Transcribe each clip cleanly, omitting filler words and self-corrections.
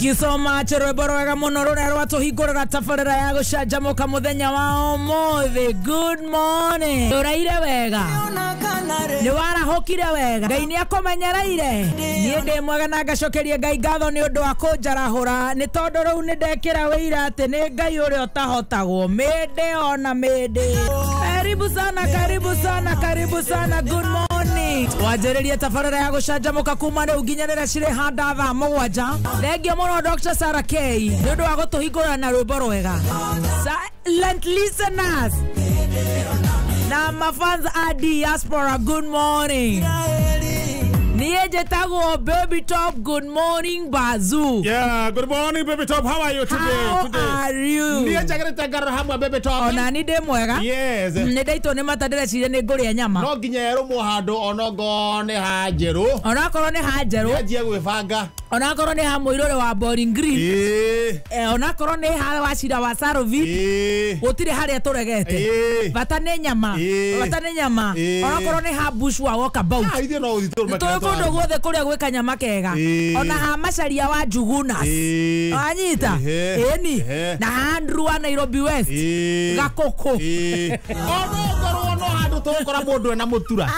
You so much rwĩmbo rwega mũno rũrĩa rwatũhingũrĩra tabarĩra ya gũcanjamũka mũthenya wa ũmũthĩ. Good morning. Ũraire wega, nĩ warahũkire wega, Ngai nĩ akũmenyereire. Niĩ ndĩ mwega na ngacokeria Ngai ngatho nĩ ũndũ wa kũnjarahũra, nĩ tondũ rĩu nĩ ndekĩra wĩira atĩ nĩ Ngai ũrĩa ũtahotagwo mĩndĩ ona mĩndĩ. Karibu sana, karibu sana, karibu sana. Good morning. Wanjĩrĩrie tabarĩra ya gũcanjamũka kuma rĩu nginya rĩrĩa cirĩ handa thaa 7. Thengio mũno Dr. Sarah K nĩ ũndũ wa gũtũhingũra na rwĩmbo rwega. Silent listeners na mafans a diaspora, good morning. Niĩ njĩtagwo Baby Top. Good morning, Bazoo. Yeah, good morning, Baby Top. How are you today? How today? are you? Niĩ njagĩrĩte ngarora hamwe, Baby Top. Ona ni ndĩ mwega. Yes. Nĩ ndaitwo nĩ mata, ndĩreciria nĩ ngũrĩa nyama. No nginya ĩrũmwo handũ onogo nĩ ha njerũ. Onakorwo nĩ ha njerũ. Nĩanjie gwĩbanga. Onakorwo nĩ ha mũirũrĩ wa Bowling Green. Ĩĩ. Onakorwo nĩ ha wacira wa Sarovi. Ĩĩ. Gũtirĩ harĩa tũregete. Ĩĩ. Bata nĩ nyama. Ĩĩ. Bata nĩ nyama. Ĩĩ. Onakorwo nĩ ha bush wa walkabout. Ah, ithuĩ no gũthiĩ tũrũme Tũĩ kĩrĩa kũndũ tũrathiĩ. guothe kũrĩa gwĩ kanyama kega. Ĩĩ. Ona ha macaria wa Njugunas. Ĩĩ. Wanyita? Ehe. Ĩni. Ehe. Na ha Andrew wa Nairobi West. Ĩĩ. Gakũkũ. Ĩĩ. Onokorwo no handũ tũgũkora mũndũ ena mũtura.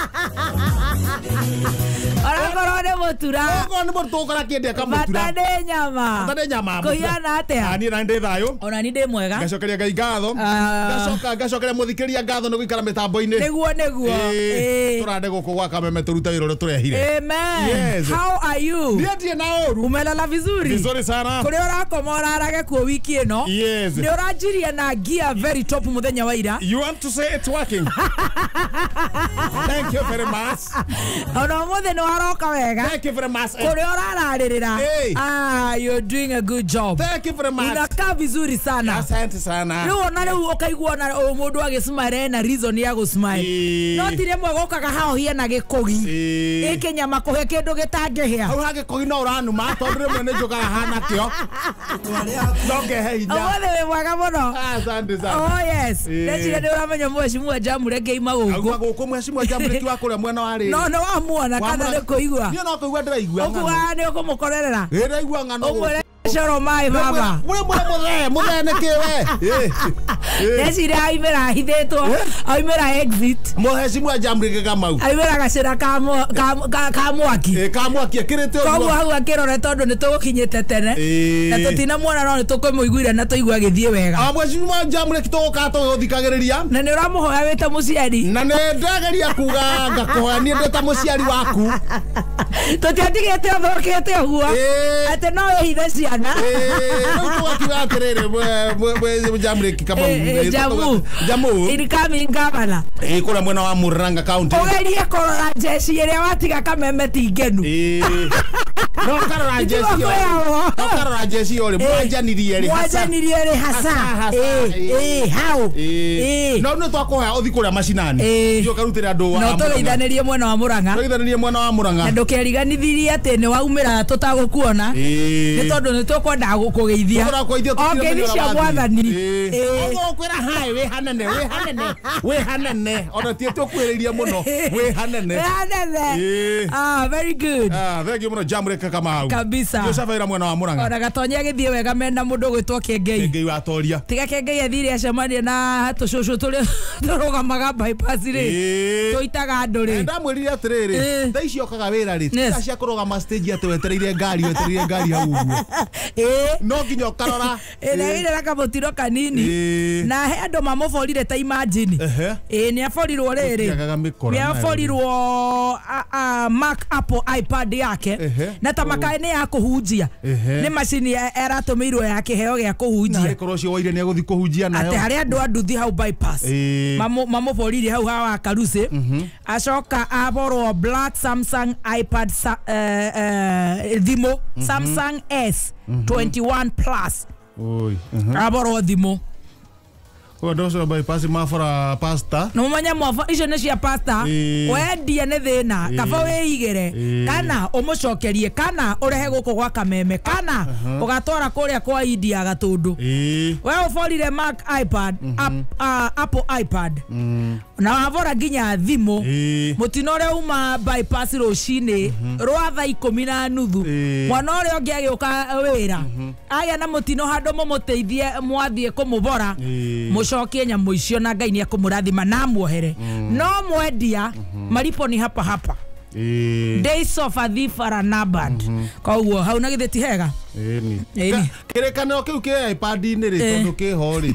Onakorwo nĩ mũtura. Okorwo nĩ mũndũ tũgũkora kĩendia kamũtura. Bata nĩ nyama. Bata nĩ nyama. Kũhiana atĩa? Ah, niĩ na ndĩ thayũ. Ona ni ndĩ mwega. Ngacokeria Ngai ngatho. Ah. Ngacoka ngacokeria mũthikĩria ngatho nĩ gũikara mĩtambo-inĩ. Nĩguo nĩguo. Ĩĩ. Ĩĩ. Tũrande gũkũ gwa Kameme tũrute wĩra ũrĩa tũrehire. Amen. Yes. How are you? Niĩ ndirĩ na ũru. Umelala vizuri? Vizuri sana. Kũrĩa ũrakoma ũrarage kuo wiki ĩno. Yes. Nĩ ũranjirie na gear very top mũthenya wa ira. You want to say it's working? Thank you very much. Ona ũmũthĩ nĩ waroka wega. Thank you very much. Kũrĩa ũrararĩrĩra. Hey. Ah, you're doing a good job. Thank you very much. Unakaa vizuri sana. Asante sana. Rĩu ona rĩu ũkaigua ona o mũndũ agĩsmile ena reason ya gũsmile. Ĩĩ. No ti rĩmwe gũkaga hao hiana gĩkũgi. Ĩĩ. Ĩkĩnyama kũhe kĩndũ gĩtangĩhĩa. Hau hagĩkogi no ũranuma tondũ rĩmwe nĩ njũkaga hana kĩo. No ngehe hinya. Ũmũthĩ wĩ mwega mũno. Asante sana. Oh yes. Ĩĩ. Ndeciria nĩ ũramenya mheshimiwa Jamure ngeima Auma gũkũ. gũkũ mheshimiwa Jamure ti wa kũrĩa mwena wa rĩrĩ. No nĩ wamuona kana nĩ kũigua. Niĩ no kũigua ndĩraigua ng'ano. Ũkugaga nĩ ũkũmũkorerera. Ĩ ndaigua ng'ano gũkũ. Ũmwĩre coro maĩ baba. Mwĩ mũthee, mũthee nĩ kĩ we? Ĩ. Ĩ. Ndeciria aimĩra ahithĩtwo. Aimĩra exit. Mheshimiwa Jamure Gĩkamau. Aimĩra gacĩra ka mwaki. Ĩ ka mwaki ekĩrĩte Koguo ũguo. hau akĩrore tondũ nĩ tũgũkinyĩte tene. Ĩ. Na tũtinamuona no nĩ tũkũmũiguire na tũigua agĩthiĩ wega. Ah, mheshimiwa Jamure tũgũka tũgũthikagĩrĩria. Na nĩ ũramũhoya wĩ ta mũciari. Na nĩ ndageria kuga ngakũhoya niĩ ndĩ ta mũciari waku. Tũtiatigĩte ũthũkĩte ũguo. Ĩ. Atĩ no wĩhithe ciana. Ĩ, rĩu tũgakiuga atĩrĩrĩ Jamure Kamau. Ĩ, Jamu. Jamu. Incoming governor. Ĩ kũrĩa mwena wa Murang'a County. Ũgerie kũrora njeci ĩrĩa watiga Kameme ti ngenu. Ĩ. No karora njeci Itigo yo. kwĩyagwo. No karora njeci yo rĩ mwanjanirie rĩ. Mwanjanirie rĩ hasa. Hasa, Ĩ, ĩ. hau. Ĩ. Ĩ. No nĩ twakũhoya ũthiĩ kũrĩa macinani. Ĩ. Thiĩ ũkarutĩre andũ No a Murang'a. tũgeithanĩrie mwena wa Murang'a. Tũgeithanĩrie mwena wa Na Murang'a. ndũkeriganithirie atĩ nĩ waumĩra tũtagũkuona. Ĩ. Nĩ tondũ nĩ tũkwendaga gũkũgeithia. Tũkũgeithia O ngeithi cia mwathani. Ĩ. Ũgũkwĩra hai wĩ hanene wĩ hanene wĩ hanene ona tie tũkwĩrĩria mũno wĩ hanene. Wĩ hanene. Ĩ. Ah, very good. Ah, thank you mũno Jamure Kamau. Kabisa. Ũcabaĩra mwena wa Murang'a. Ona Gatonya agĩthiĩ wega mena mũndũ ũgwĩtwo Kĩengei. Kĩengei watoria. Tiga Kĩengei athire acemania na tũcũcũ tũrĩa tũrũgamaga bypass rĩ. Ĩ. Tũitaga andũ rĩ. Ndamwĩrire atĩrĩrĩ Ĩ. thaa ici okaga wĩra rĩ Yes. thaa cia kũrũgama stage atĩ wetereire ngari wetereire ngari hau ũguo Ĩ. no nginya ũkarora. Ĩ, na ĩrĩ na kamũtino kanini. Ĩ. Na he andũ mamũborire ta imagine. Ehe. Ĩ, nĩ aborirwo rĩrĩ. Gũtiagaga mĩkora Nĩ nayo. aborirwo Mac Apple iPad yake. Ehe. Na ta makaĩ nĩ ya kũhunjia. Ehe. Nĩ macini ĩratũmĩirwo ya kĩheo gĩa kũhunjia. Narĩ korwo ũcio waire nĩ egũthiĩ kũhunjia nayo. Atĩ harĩ andũ a nduthi hau bypass. Ĩ. Mamũboririe hau hawa Karusi. Acoka aborwo black Samsung iPad thimũ Samsung S 21 plus. Oi. Aborwo thimũ. Andũ acio bypass mabora pasta. No manya mwafo icio nĩ cia pasta. Wendie nĩ thĩna kaba wĩigĩre kana ũmũcokerie kana ũrehe gũkũ gwa Kameme kana ũgatwara kũrĩa kwa India Gatũndũ. We ũborire Mac iPad, Apple iPad na wabora nginya thimũ. Mũtino ũrĩa uma bypass rũcinĩ rwa thaa 10:30 mwana ũrĩa ũngĩ agĩũka wĩra agĩa na mũtino handũ mũmũteithie mwathiĩ kũmũbora mũcokie nyamũ icio na Ngai nĩekũmũrathima na amuohere. No mwendia maripo ni hapa hapa. Days of a thief are numbered. Koguo hau na githĩ ti hega? Ĩni. Kĩrĩkanĩro kĩu kĩ iPad-inĩ rĩ tondũ kĩho rĩ.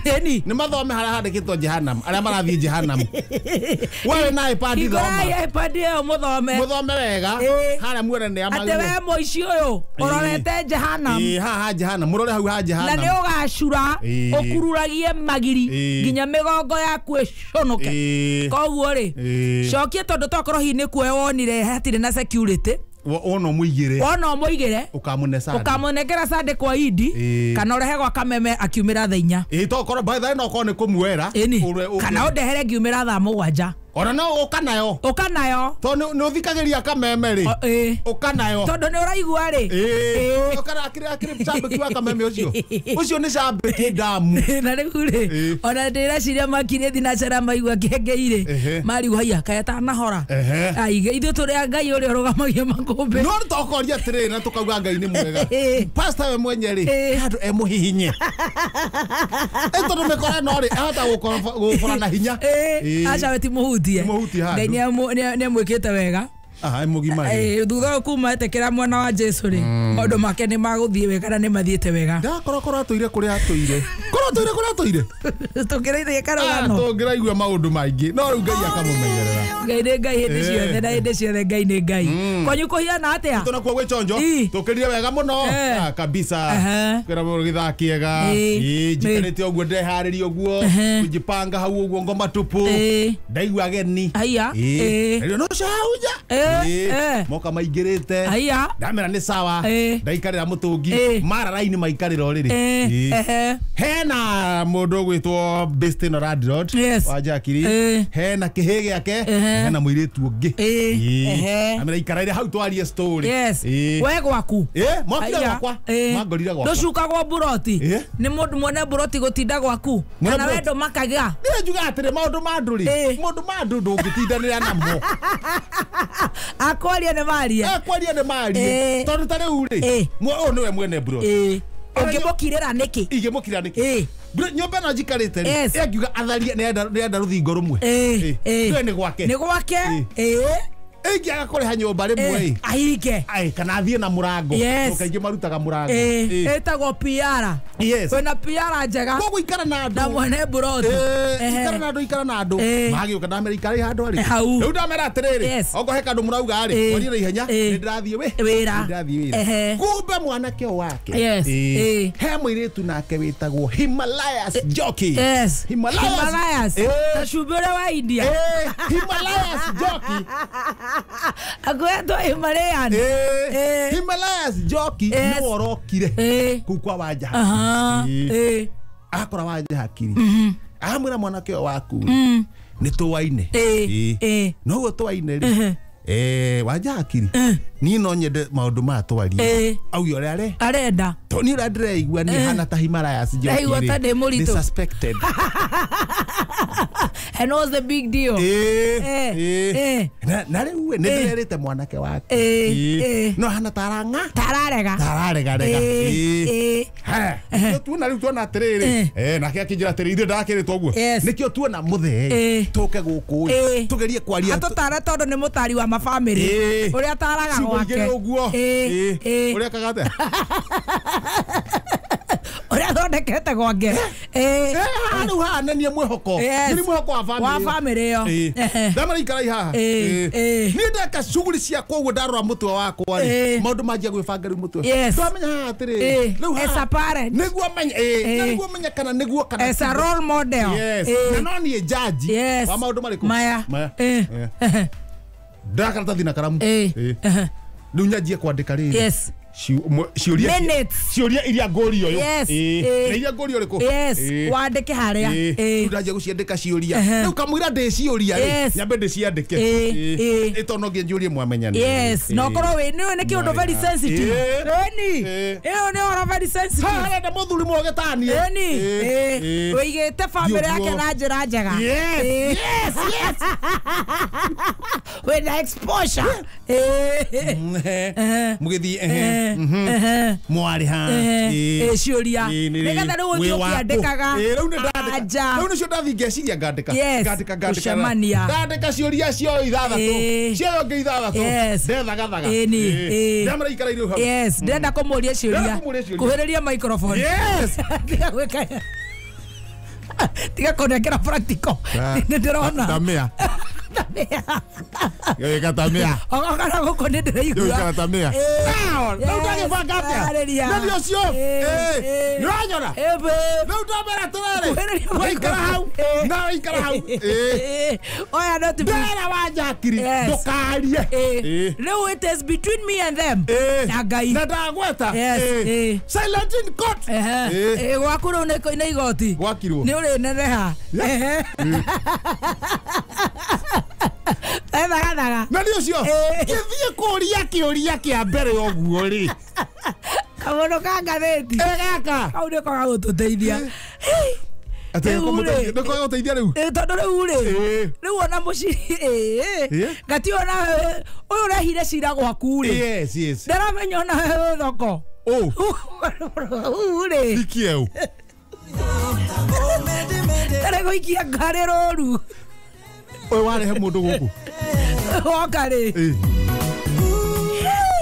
Nĩ mathome harĩa handĩkĩtwo Jehanam, arĩa marathiĩ Jehanam. We na iPad thoma. Hingũrai iPad ĩyo mũthome. Mũthome wega. Harĩa muone nĩ atĩ we mũici ũyũ ũrorete Jehanam. Haha Jehanam, mũrore hau ha Jehanam. Na nĩ ũgacura ũkururagie magiri nginya mĩgongo yaku ĩconoke. Koguo rĩ cokie tondũ tokorwo hihi nĩ kuoya wonire hatirĩ na security. Wona mũigĩre. Wona mũigĩre. Ũkamũne sande. Ũkamũnengera sande kwa Idi kana ũrehe gwa Kameme akiumĩra thaa 4. Tokorwo by the way no korwo nĩ kũmuera. Kana ũndehere ngiumĩra thaa 7. Ona no ũka nayo. Ũka nayo. Tondũ nĩ ũthikagĩria Kameme rĩ. Ũka nayo. Tondũ nĩ ũraigua rĩ. Ũkara akĩrĩ cambĩki wa Kameme ũcio. Ũcio nĩ cambĩki ndamu. Na rĩu rĩ ona ndĩreciria makirie thinacara maigua kĩengei-rĩ marigwo haiya kaĩ atanahora. Aiga ithuĩ tũrĩ a Ngai ũrĩa ũrũgamagia makũmbĩ. No tokoria atĩrĩrĩ na tũkauga Ngai nĩ mwega. Pastor we mwenye rĩ handũ e mũhihinye. Tondũ mĩkora no rĩ ahota gũkora na hinya. Aca we ti mũhutie. Ngai nĩ amwĩkĩte wega. Mũgima rĩ. Thutha wa kuma etĩkĩra mwana wa Jesu rĩ maũndũ make nĩ magũthiĩ wega na nĩ mathiĩte wega. Ndakorwo korwo atũire kũrĩa atũire. Korwo atũire kũrĩa atũire. Tũngĩraithia karũgano. Tũngĩraigua maũndũ maingĩ no rĩu Ngai akamũmenyerera. Ngai nĩ Ngai hĩndĩ ciothe na hĩndĩ ciothe Ngai nĩ Ngai. Kwanyu kũhiana atĩa? Tũnakuo gwĩ chonjo tũkĩrire wega mũno kabisa. Kwĩra mũndũ gĩthaa kĩega. Njikarĩte ũguo ndeharĩria ũguo kujipanga hau ũguo ngoma tupu. Ndaigua ageni. Haiya. No cauja. Moka maingĩrĩte. Ndamera nĩ sawa. Ndaikarĩra mũtũngi. Mara raini maikarĩra ũrĩrĩ. Hena mũndũ ũgwĩtwo Bestin Landlord wa Jakiri. Hena kĩhĩ gĩake. Hena mũirĩtu ũngĩ. Amera ikaraire hau twarie story. We gwaku. Mokire gwakwa. Mangorire gwakwa. Ndũcukagwo mburoti. Nĩ mũndũ mwene mburoti gũtinda gwaku. Kana we ndũmakaga. Niĩ njugaga atĩrĩ maũndũ ma andũ rĩ. Maũndũ ma andũ ndũngĩtindanĩra namo. Akwaria nĩ marie. Akwaria nĩ marie. Tondũ ta rĩu rĩ ũyũ nĩwe mwene mburoti. Ũngĩmũkirĩra nĩkĩ? Ingĩmũkirĩra nĩkĩ? Nyũmba ĩno njikarĩte rĩ angiuga atharie nĩenda rũthingo rũmwe. Nĩwe nĩ gwake. Nĩ gwake. Ingĩaga kũrĩha nyũmba rĩmwe ahinge. Kana athiĩ na mũrango. Kaingĩ marutaga mũrango. Ĩtagwo PR. Kwĩna PR njega. Koguo ikara na andũ. Na mwene mburoti. Ikara na andũ ikara na andũ. Magĩũka ndamera ikara handũ harĩ. Rĩu ndamera atĩrĩrĩ okorwo he kandũ mũrauga rĩ mwarie na ihenya nĩ ndĩrathiĩ wĩra. Nĩ ndĩrathiĩ wĩra. Kumbe mwanake ũyũ wake. He mũirĩtu nake wĩtagwo Himalayas Jockey. Himalayas. Ta cumbĩ ũrĩa wa India. Himalayas Jockey. Akwetwo Himalayan. Himalayas Jockey nĩ worokire kũu kwa Wanja. Akora Wanja Hakiri. Amwĩra mwanake ũyũ waku nĩ tũwaine. Noguo tũwaine rĩ Wanja Hakiri niĩ no nyende maũndũ maya twarie. Auge ũrĩa arenda. Tondũ niĩ ũrĩa ndĩreigua niĩ hana ta Himalayas Jockey. Ndaigua ta ndĩ mũritũ. Nĩ suspected. And what's the big deal? Na rĩu nĩ ndĩrerĩte mwanake wake. No hana taranga. Tararega. Tararega rega. Tuona rĩu tuona atĩrĩrĩ. Nake akĩnjĩra atĩrĩ ithuĩ ndakĩrĩtwo ũguo. Nĩkĩo tuona mũthee tũke gũkũ tũgerie kwaria. Atũtare tondũ nĩ mũtari wa mabamĩrĩ. Ũrĩa ataraga gwake. Ũguo. Ũrĩa ekaga atĩa? Ũrĩa athondekete gwake. Rĩu haha nĩ niĩ mwĩhoko. Nĩ mwĩhoko wa family. Wa family ĩyo. Ndamera ikarai haha. Niĩ ndeka shughuli ciakwa ũguo ndarora mũtwe wakwa rĩ. Maũndũ manjia gwĩbanga rĩu mũtwe. Twamenya haha atĩrĩrĩ. Rĩu as a parent. Nĩguo menye nĩguo menye kana nĩguo kana as a role model. Na no niĩ judge wa maũndũ marĩkũ? Maya. Ndĩra karatathi na karamu. Rĩu nyanjie kwandĩka rĩrĩ. Ciũria Minutes. Ciũria iria ngũrio yo. Yes. Na iria ngũrio rĩkũ? Yes. Wandĩke harĩa. Rĩu ndanjia gũciandĩka ciũria. Rĩu kamũira ndĩciũria rĩ, Yes. nyambe ndĩciandĩke. Ĩ to no nginya njũrie mwamenya nĩ. Yes, no korwo wĩ nĩ nĩ kĩũndũ very sensitive. Ĩni. Ĩyo nĩ ũhoro very sensitive. Harenda mũthuri mũgĩ ta niĩ. Ĩni. Wĩigĩte bamĩrĩ yake na njĩra njega. Yes. Yes, yes. Wĩna exposure. Mũgĩthiĩ ehe. Mwarĩ ha. Ciũria. Nĩgetha rĩu ũthiĩ ũkĩandĩkaga. Rĩu nĩ ndandĩka. Anja. Rĩu nĩcio ndathiĩ ngeciria ngandĩka. Yes. Ngandĩka ngandĩka. Gũcemania. Ndandĩka ciũria cio ithathatũ. Cio ingĩ ithathatũ. Yes. Ndethagathaga. Ĩni. Ndamara ikara irĩ hau. Yes, ndĩrenda kũmũria ciũria. Ndĩrenda kũmũria ciũria. Kuhĩrĩria microphone. Yes. Tiga gwĩka. Tiga kũnengera practical. Nĩ ndĩrona. Tamia. Tamia. Gĩka tamia. Ogokana gũkũ nĩ ndĩraigua. Gĩka tamia. Rĩu ndagĩbanga atĩa? Arĩria. Na nĩ ũcio. Nĩ ũranyona? Rĩu ndamera atĩrĩrĩ. Kuhĩrĩria Waikara hau. microphone. Na waikara hau. Oya no ti Ndera wa njakiri. Yes. Ndũkarie. Rĩu it is between me and them. Na Ngai. Na ndagweta. Yes. Silent in court. Gwaku rĩu nĩ igoti. Gwakirwo. Nĩ ũrĩneneha. Ethagathaga. Na nĩ ũcio. Gĩthiĩ kũria kĩũria kĩa mbere ũguo rĩ. Kamũndũ ka ngathĩti. Gaka. Kau nĩko gagũtũteithia. Atĩ Rĩu rĩ. nĩko gagũteithia rĩu. Tondũ rĩu rĩ. Rĩu ona mũciri. Gati ona ũyũ ũrehire cira gwaku rĩ. Yes, yes. Ndaramenya ona wĩ thoko. Oh. Ũ rĩ. Ikie ũ. Ndarĩ gũikia ngarĩ rũru. Ũyũ warehe mũndũ gũkũ. Woka rĩ.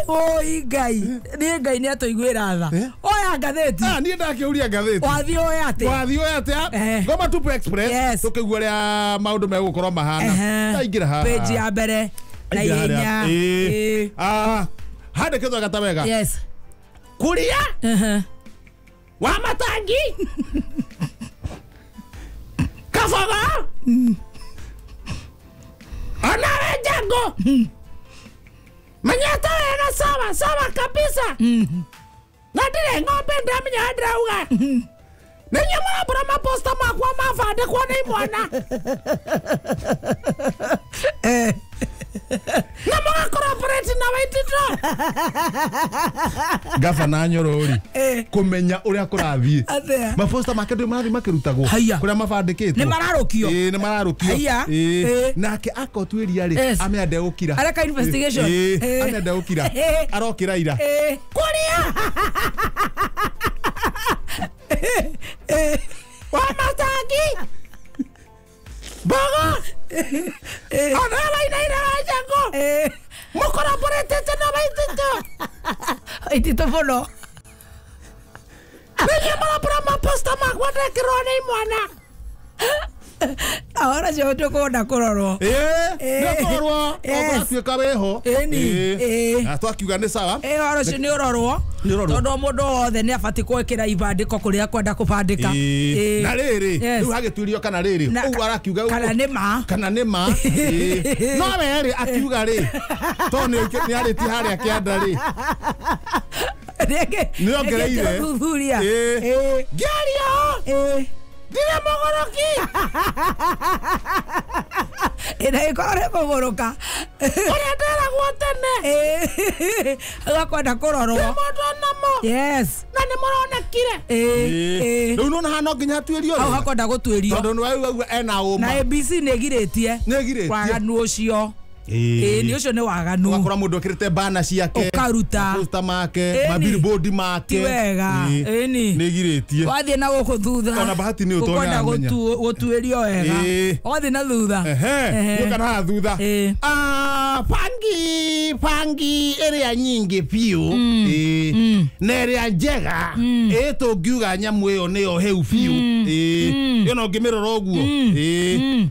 Oi Ngai. Nĩ Ngai nĩ atũiguĩra tha. Oya ngathĩti. Niĩ ndakĩũria ngathĩti. Wathiĩ ũĩ atĩa? Wathiĩ ũĩ atĩa? Ngoma Tupu Express. Yes. Tũkĩigua ũrĩa maũndũ megũkorwo mahana. Ndaingĩra haha. Page ya mbere na ihenya. Handĩkĩtwo gata wega. Yes. Kũrĩa wa matangi. Kabogo. Onawe Njango. Menyete wega sawa sawa kabisa. Na ndirĩ ng'ombe ndamenya ndĩrauga. Nĩ inyuĩ mũrambũra maposta makwa mabandĩkwo nĩ imwana. Na mũgacollaborate na Waititũ. Gabana Nyoro rĩ, kũmenya ũrĩa kũrathiĩ. Maposta make ndũĩ marathiĩ makĩrutagwo kũrĩa mabandĩkĩtwo. Nĩ mararũkio. Nĩ mararũkio. Nake akotuĩria rĩ, amenya ndegũkira. Areka investigation. Amenya ndegũkira. Arokĩra ira. Kũrĩa wa matangi. Mbogo. Ona wainaina wa Njango. Mũcollaboratĩte na Waititũ. Waititũ mũno. Nĩ marambũra maposta makwa ndekĩrwo nĩ imwana. Ahora cio tũkwenda kũrorwo. Nĩ kũrorwo. Ũgatuĩka wĩho. Na twakiuga nĩ sawa. Ũhoro ũcio nĩ ũrorwo. Tondũ mũndũ wothe nĩ abatiĩ gwĩkĩra ibandĩko kũrĩa kwenda kũbandĩka. Na rĩrĩ, rĩu hagĩtuĩrio kana rĩrĩ, ũguo arakiuga kana nĩ ma. Kana nĩ ma. No we rĩ akiuga rĩ, tondũ nĩ arĩtie harĩa kĩanda rĩ. Nĩ ongereire. Thuthuria. Ngĩaria. Ndirĩ mũgũrũki. Ĩna ĩkorwo nĩ kũgũrũka. Ũrĩa nderagwo tene. Agakwenda kũrorwo. Nĩ mũndũ onamo. Yes. Na nĩ mũronekire. Rĩu nĩwona haha no nginya hatuĩrio. Hau hakwenda gũtuĩrio. Tondũ nĩ waigua ena ũma. Na ABC nĩ ĩgirĩtie. Nĩ ĩgirĩtie. Waganu ũcio. Nĩ ũcio nĩ waganu. Ũgakora mũndũ ekĩrĩte bana ciake. Ũkaruta. Maposta make, mabillboard make. Ti wega. Ĩni. Nĩ ĩgirĩtie. Wathiĩ na gũkũ thutha. Ona bahati nĩ ũtonya Ũkwenda gũtuĩrio wega. Ũgathiĩ na thutha. Ũka na haha thutha. Bangi bangi ĩrĩa nyingĩ biũ. Na ĩrĩa njega. Tũngiuga nyamũ ĩyo nĩyo hĩu biũ. Ĩyo no ũngĩmĩrora ũguo.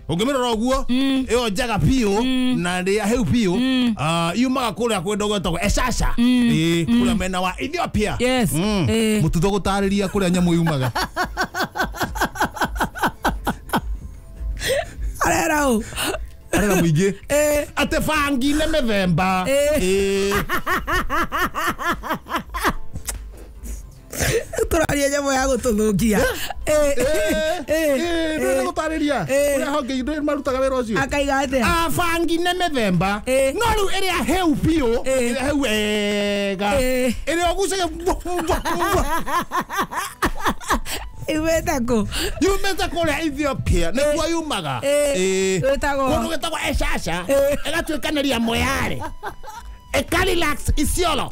Ũngĩmĩrora ũguo, ĩyo njega biũ na ĩrĩa hĩu biũ. Yumaga kũrĩa kwenda gwetagwo Esasha. Kũrĩa mwena wa Ethiopia. Yes. Mũtutho gũtarĩria kũrĩa nyamũ yumaga. Arera ũ. Arera mũingĩ. Atĩ bangi nĩ mĩthemba. Tũraria nyamũ ya gũtũthũkia. Nĩ gũtarĩria ũrĩa honge indo marutaga wĩra ũcio. Akaiga atĩa? Bangi nĩ mĩthemba no rĩu ĩrĩa hĩu biũ, ĩrĩa hĩu wega, ĩrĩa ũgucagia Imete kũ? Yumĩte kũrĩa Ethiopia nĩkuo yumaga. Kũndũ gwĩtagwo Eshasha, ĩgatuĩkanĩria Moyale, ĩka Isiolo.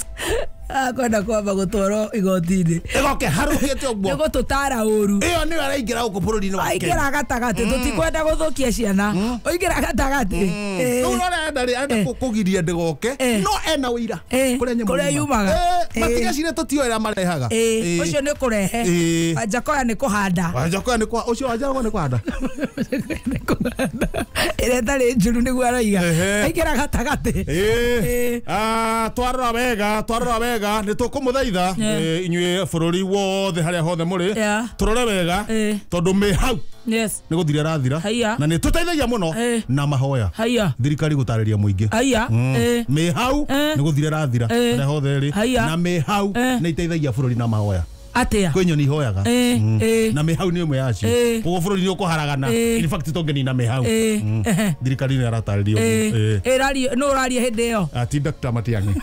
Akwenda kwamba gũtwarwo igoti-inĩ. Ĩgoke harũkĩte ũguo. Nĩ gũtũtara ũru. Ĩyo nĩyo araingĩra gũkũ bũrũri-inĩ wa Kenya. Aingĩra gatagatĩ, tũtikwenda gũthũkia ciana. Oingĩra gatagatĩ. Rĩu no arenda rĩ, arenda kũgiria ndĩgoke, no ena ũira kũrĩa yumaga. Matigacire tũtioĩ ũrĩa marehaga. Ũcio nĩ kũrehe. Wanjakoya nĩ kũhanda. Wanjakoya nĩ ũcio Wanjakoya nĩ kũhanda. Ĩrĩa ĩtarĩ njũru nĩguo aroiga. Aingĩra gatagatĩ. Twarora wega, twarora wega nä tå kå må thaitha inyuä bå rå ri wothe harä a hothe må rä tå rore wega tondå mä hau nä gå thira rathira na nä tå teithagia må no na mahoya thirikari gå tarä ria må ingä mä hau nä gå thira rathira harä a hothe rä na mä hau nä iteithagia bå rå ri na mahoya. Atia? Kwĩ nyoni ihoyaga na mĩhau nĩ ĩmwe yacio koguo bũrũri nĩ ũkũharagana in fact tũngĩnina mĩhau. Thirikari nĩ ĩratarĩria ũguo. Nũ ũraria hĩndĩ ĩyo? Ti Dr. Matiang'i.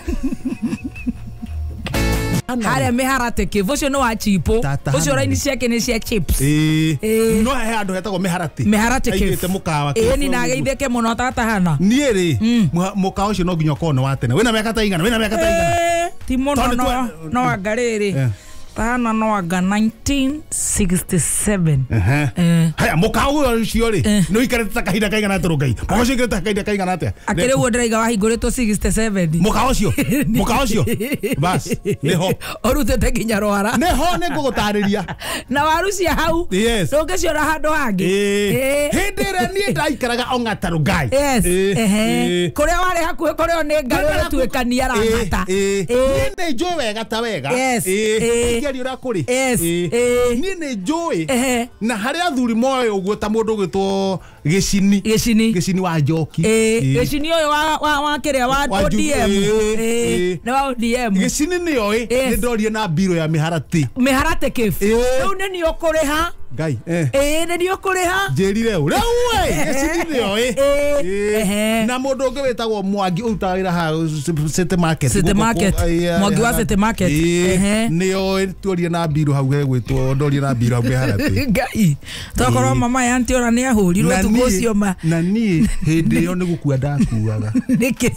Harĩa mĩharatĩ kĩvu ũcio nĩ wa chipo ũcio raini ciake nĩ cia chips. No he handũ hetagwo mĩharatĩ. Mĩharatĩ kĩvu aigĩte mũkawa. Ĩni na ageithĩke mũno tatahana. Niĩ rĩ mũkawa ũcio no nginya ũkorwo nĩ wa tene. Wĩna mĩaka ta igana? Wĩna mĩaka ta igana? Ti mũno no anga rĩrĩ tahana no anga 1967. Haya mũkawa ũcio rĩ nĩ ũikarĩte ta kahinda kaigana atĩa Ngai? Mũkawa ũcio ũikarĩte ta kahinda kaigana atĩa? Akĩrĩ ũguo ndĩraiga wahingũrĩtwo 67. Mũkawa ũcio? Mũkawa ũcio? Bas nĩho ũrutĩte nginya rwara. Nĩho nĩngũgũtarĩria. Na waru cia hau ndũngĩciona handũ hangĩ. Hĩndĩ ĩrĩa niĩ ndaikaraga Ong'ata Rongai. Kũrĩa warĩ hakuhĩ kũrĩa nĩ Ngai ũratuĩkania arang'ata. Niĩ nĩ njũĩ wega ta wega. Ũrĩa kũrĩ niĩ nĩ njũĩ na harĩa athuri moĩ ũguo ta mũndũ ũgwĩtwo Gĩcini. Gĩcini wa Njoki. Gĩcini ũyũ wa kĩrĩa wa ODM. Nĩ wa ODM. Gĩcini nĩoĩ nĩ ndorie na mbirũ ya mĩharatĩ. Mĩharatĩ kĩbu. Rĩu nĩ niĩ ũkũrĩha. Ngai. Nĩ niĩ ũkũrĩha. Njĩrire ũ. Rĩu ĩ Gĩcini nĩoĩ. Na mũndũ ũngĩ wĩtagwo Mwangi ũrutaga wĩra haha City Market. City Market. Mwangi wa City Market. Nĩoĩ tuorie na mbirũ hau hegwĩtwo ndorie na mbirũ hau mĩharatĩ. Ngai. Tokorwo mama ya auntie ona nĩ ahũrirwo ũtukũ ũcio ma. Na niĩ hĩndĩ ĩyo nĩ gũkua ndakuaga. Nĩkĩ?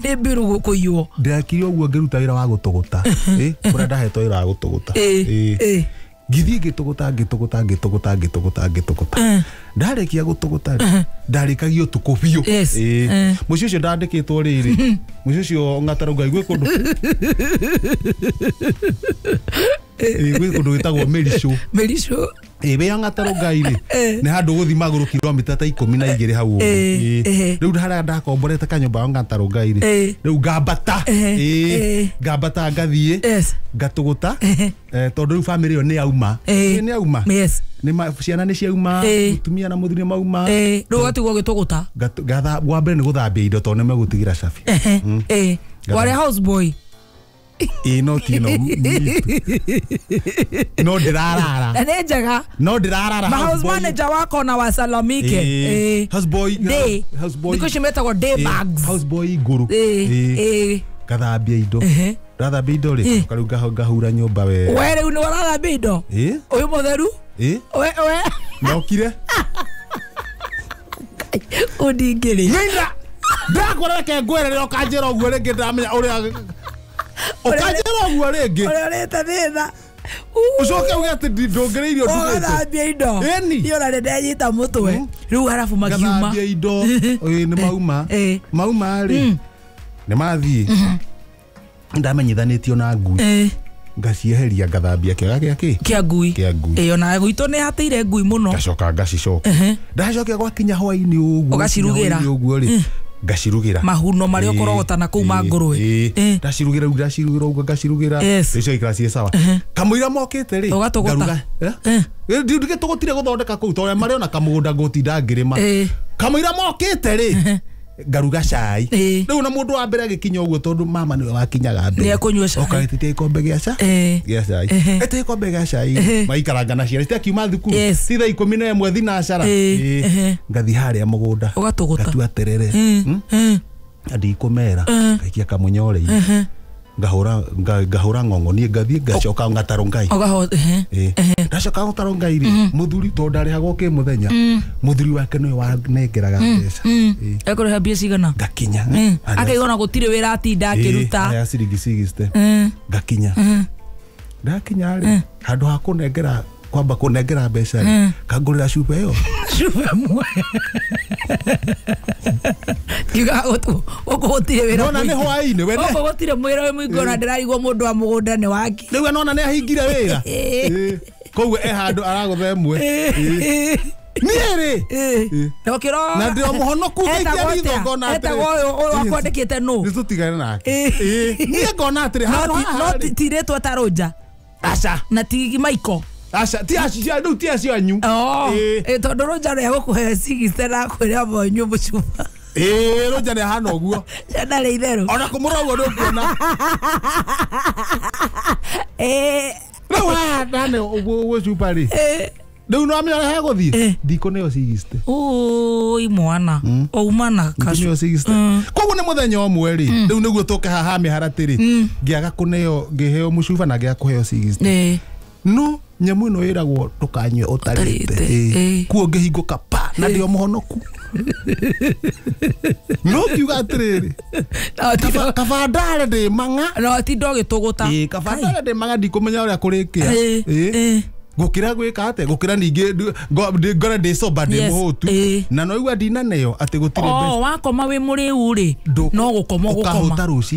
Nĩ mbirũ gũkũiywo. Ndekire ũguo ngĩruta wĩra wa gũtũgũta. Kũrĩa ndahetwo wĩra wa gũtũgũta. Ngĩthiĩ ngĩtũgũta ngĩtũgũta ngĩtũgũta ngĩtũgũta ngĩtũgũta. Ndarĩkia gũtũgũta rĩ ndarĩkagia ũtukũ biũ. Mũciĩ ũcio ndandĩkĩtwo rĩrĩ mũciĩ ũcio Ong'ata Rongai gwĩ kũndũ gwĩ kũndũ gwĩtagwo Mĩricũ. Mĩricũ. Wĩ Ong'ata Rongai rĩ nĩ handũ ũgũthiĩ magũrũ kilomita ta 12 hau ũguo. Rĩu harĩa ndakomborete kanyũmba Ong'ata Rongai rĩ rĩu ngambata ngambata ngathiĩ ngatũgũta tondũ rĩu bamĩrĩ ĩyo nĩ yauma. Nĩ yauma. Ciana nĩ ciauma, mũtumia na mũthuri nĩ mauma. Rĩu ũgatigwo ũgĩtũgũta. Wa mbere nĩ gũthambia indo tondũ nĩ megũtigĩra cabi. Warĩ house boy. No ti no no ndĩrarara. Na nĩ njega. No ndĩrarara. Ma house manager wako na wasalamike. House boy. House boy. Thikũ ici metagwo day bags. House boy ngũrũ. Ngathambia indo. Ndathambia indo rĩ rĩu ngahura nyũmba we. We rĩu nĩ ũrathambia indo? Ũyũ mũtheru? We. Nokire. Ũndingĩrĩ. Nĩnda. Ndakwĩra reke ngwĩre ũkanjĩra ũguo rĩngĩ ndamenya ũrĩa ũkanjĩra ũguo rĩngĩ. Ũrĩa ũrĩte thĩna. Ũcoke uge atĩ ndũngĩrĩirio ndugĩte. Ũgathambia indo. Niĩ ona nĩ ndenyita mũtwe. Rĩu harabu makiuma. Ngathambia indo. Nĩ mauma. Mauma rĩ nĩ mathiĩ. Ndamenyithanĩtio na ngui. Ngacieheria ngathambia kĩaga gĩa kĩ? Kĩa ngui. Kĩa ngui. Ona gwitũ nĩ hatĩire ngui mũno. Ngacoka ngacicokia. Ndacokia gwakinya hwaĩ-inĩ ũguo. Ũgacirugĩra. Ũguo rĩ ngacirugĩra. Mahuno marĩa ũkorogota na kũu ma ngũrwe. Ndacirugĩra rĩu ndacirugĩra ũguo ngacirugĩra. Rĩu cigaikara ciĩ sawa. Kamũira mokĩte rĩ Ũgatũgũta. Ndigĩtũgũtire gũthondeka kũu tondũ marĩ ona kamũgũnda ngũtinda ngĩrĩma. Kamũira mokĩte rĩ Ngaruga cai. Ĩĩ. Rĩu na mũndũ wa mbere agĩkinya ũguo tondũ mama nĩwe wakinyaga mbere. Nĩekũnyua cai. Oka ĩtĩtie gĩkombe gĩa ca. Ĩĩ. Gĩa cai. Ehe. Ĩtĩtie gĩkombe gĩa cai. Ehe. Maikaranga na ciana citiakiuma thukuru. Yes. Ti thaa 11 thinacara. Ĩĩ. Ĩĩ. Ehe. Ngathiĩ harĩa mũgũnda. Ũgatũgũta. Ngatua terere. Ndikũmera. Ngaikia kamũnyore-inĩ. Ngahũra ngahũra ng'ong'o niĩ ngathiĩ ngacoka ngatarũ ngai. Ũgaho ehe. Ĩĩ. Ndacoka gũtarwo ngai rĩ mũthuri tondũ ndarĩhagwo kĩ mũthenya mũthuri wake nĩwe wanengeraga mbeca. Ĩĩ. Ekũrĩha mbia cigana? Ngakinya. Akaigua ona gũtirĩ wĩra atinda akĩruta. Aya ciringi 60. Ngakinya. Ndakinya rĩ handũ ha kũnengera kwamba kũnengera mbeca rĩ kangũrĩra cuba ĩyo. Cuba ĩmwe. Ngiuga gũkũ gũtirĩ wĩra. Nona nĩ hwaĩ-inĩ we Gũkũ gũtirĩ mwĩra wĩ mũingĩ ona ndĩrarigwo mũndũ wa mũgũnda nĩ wake. Rĩu nona nĩ ahingire wĩra. Koguo e handũ aragũtha ĩmwe. Niĩ rĩ Na ũkĩrora na ndĩ o mũhonoku ngaikia ritho ngona atĩrĩ. Etagwo ũyũ ũyũ akwandĩkĩte nũ. Nĩ tũtigane nake. Niĩ ngona atĩrĩ handũ haha No rĩ. ti rĩtwa ta Rũnja. Aca. Na ti Michael. Aca ti acio rĩu ti acio anyu. Tondũ Rũnja nĩ egũkũhe 60 na akwĩre amba ũnyue mũcuba. Rũnja nĩ ahana ũguo. Ndarĩ itherũ. Ona kũmũrora ũguo ndũkuona. Rĩu haha ndane ũguo cuba rĩ. Rĩu no amenya ũrĩa hegũthiĩ. Ndikũneo 60. Ũi mwana. Ũma na kacu. Ndikũneo 60. Koguo nĩ mũthenya ũmwe rĩ. Rĩu nĩguo tũke haha mĩharatĩ rĩ. Ngĩaga kũneo ngĩheo mũcuba na ngĩaga kũheo 60. No nyamũ ĩno ĩragwo ndũkanyue ũtarĩte. Kuo ngĩhingũka pa na ndĩ o mũhonoku. No ngiuga atĩrĩrĩ. Kaba ndare ndĩ mang'a. No ti ndogĩtũgũta. Kaba ndare ndĩ mang'a ndikũmenya ũrĩa kũrĩkĩa. Gũkĩra gwĩka atĩa gũkĩra ningĩ ngore ndĩ sober ndĩ mũhũtu na no igua ndinaneo atĩ gũtirĩ mbeca. Wakoma wĩ mũrĩu rĩ no gũkoma ũgũkoma.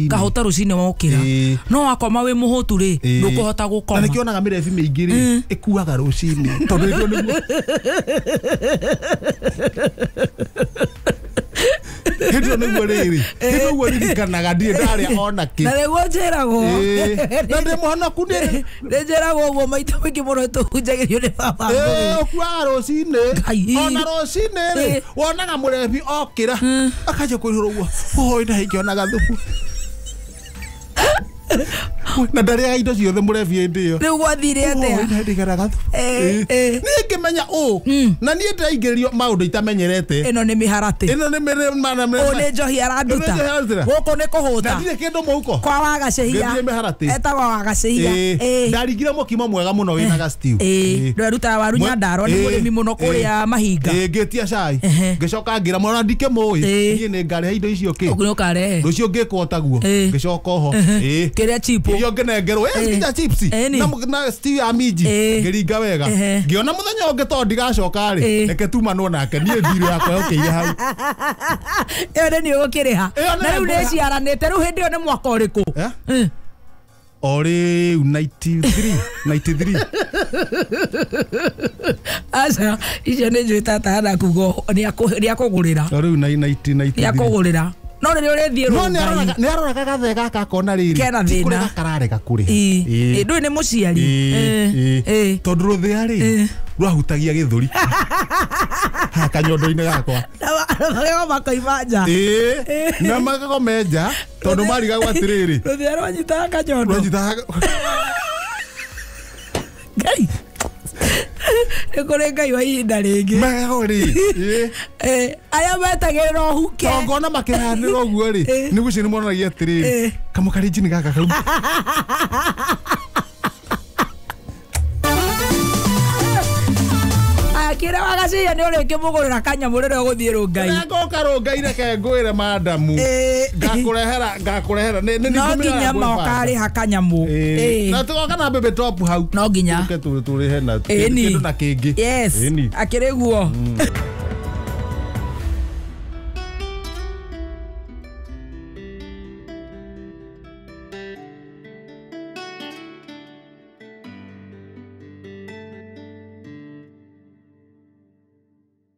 Ũkahũta rũcinĩ wokĩra. No wakoma wĩ mũhũtu rĩ ndũkũhota gũkoma. Na nĩkĩo onaga mĩrebi mĩingĩ rĩ ĩkuaga rũcinĩ tondũ nĩguo nĩguo. Hĩndĩ ĩyo nĩguo rĩrĩ hĩndĩ ũguo ririkanaga ndirĩ ndarĩa ona kĩ. Na nĩguo njĩragwo. Na ndĩ mũhonoku nĩ njĩragwo ũguo maita maingĩ mũno tũhunjagĩrio nĩ baba. Ũkuaga rũcinĩ ona rũcinĩ rĩ wonaga mũrebi okĩra akanjia kwĩrũra ũguo hoi na ingĩonaga thubu. Na ndarĩaga indo ciothe mũrebi hĩndĩ ĩyo. Rĩu gwathire atĩa? Ndigaraga thubu. Niĩ ngĩmenya ũ na niĩ ndĩraingĩrĩrio maũndũ itamenyerete. Ĩno nĩ mĩharatĩ. Ĩno nĩ Ũũ nĩ njohi aranduta. Gũkũ nĩ kũhũta. Na ndirĩ kĩndũ mũhuko. Kwa Wagacĩhia. Ngĩthiĩ mĩharatĩ. Etagwo Wagacĩhia. Ndarigire mũkimo mwega mũno wĩna ga stew. Ndwerutaga waru Nyandarua nĩ mũrĩmi mũno kũrĩa Mahinga. Ngĩtia cai. Ngĩcoka ngĩra mwana ndikĩmũĩ. Niĩ nĩ ngarĩha indo icio kĩ. Nĩ ũkarehe. Rũciũ ngĩkwo taguo. Ngĩcoka oho. Kĩrĩa chipo. Irio ngĩnengerwo nginya chips na stew ya minji ngĩringa wega ngĩona mũthenya ũngĩ tondũ ndigacoka rĩ reke tumanwo nake niĩ thirĩ yakwa yũkĩire hau. Ĩyo nĩ niĩ ũgũkĩrĩha. Na rĩu nĩ ciaranĩte rĩu hĩndĩ ĩyo nĩ mwaka ũrĩkũ? O rĩu 93 Aca icio nĩ njũĩ tata hana kuga nĩ akũgũrĩra. O rĩu 93 Nĩ akũgũrĩra. No rĩrĩa ũrĩthiĩ No nĩ aroraga gathee gaka akona rĩrĩ Kena thĩna. kũrĩha kararega kũrĩha. Ndũĩ nĩ mũciari. Tondũ rũthĩa rĩ rwahutagia gĩthũri haha kanyondo-inĩ gakwa. Na magego makoima nja. Na magego me nja tondũ marigagwo atĩrĩrĩ. Rũthĩa rwanyitaga kanyondo. Rwanyitaga Ngai. Nĩ kũrĩ Ngai wa ihinda rĩngĩ. Magego rĩ. Arĩa metagĩrĩra ũhuke. Tondũ ngona makĩhanĩra ũguo rĩ nĩguo icio nĩ monanagia atĩrĩrĩ kamũkarinjini gaka kau. Kĩrĩa Wagacĩhia nĩ ũrĩkĩmũgũrĩra kanyamũ rĩrĩa ũgũthiĩ Rũngai. Na ngoka Rũngai reke ngwĩre madamu. Ngakũrehera No nginya mokarĩha kanyamũ. Na tũgoka na baby top hau. No nginya. Tũke tũrĩhe na kĩndũ na kĩngĩ. Yes. Akĩrĩ guo.